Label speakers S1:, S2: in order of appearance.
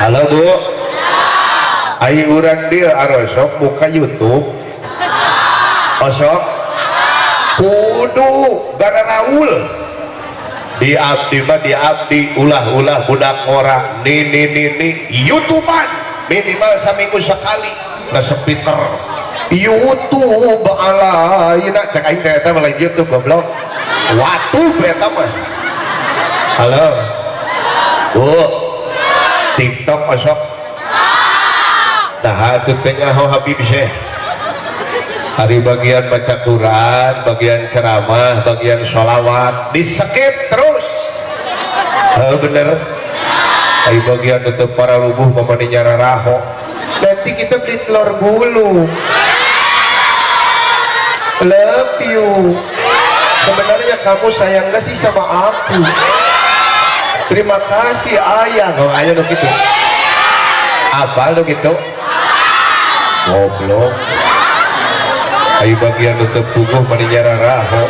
S1: Halo, Bu. Ayo urang dia arosok buka YouTube. Osok kudu gara Raul di abdi mah, di abdi ulah-ulah budak ngora nini nini YouTubean minimal seminggu sekali resep Peter YouTube. Alayna cek aing teh, eta mah lain YouTube, goblok, watu eta mah. Halo, Bu. TikTok osok? Nah, atuh teh nyaho Habib Syekh. Hari bagian baca Quran, bagian ceramah, bagian sholawat di skip terus. Oh, bener. Hari bagian tutup para rubuh mamani nyararaho. Nanti kita beli telur gulung. Love you. Sebenarnya kamu sayang gak sih sama aku? Terima kasih, ayah. Oh, ayah dong gitu. Apa lo gitu? Goblok. Ayo bagian tutup puguh mani nyararaho.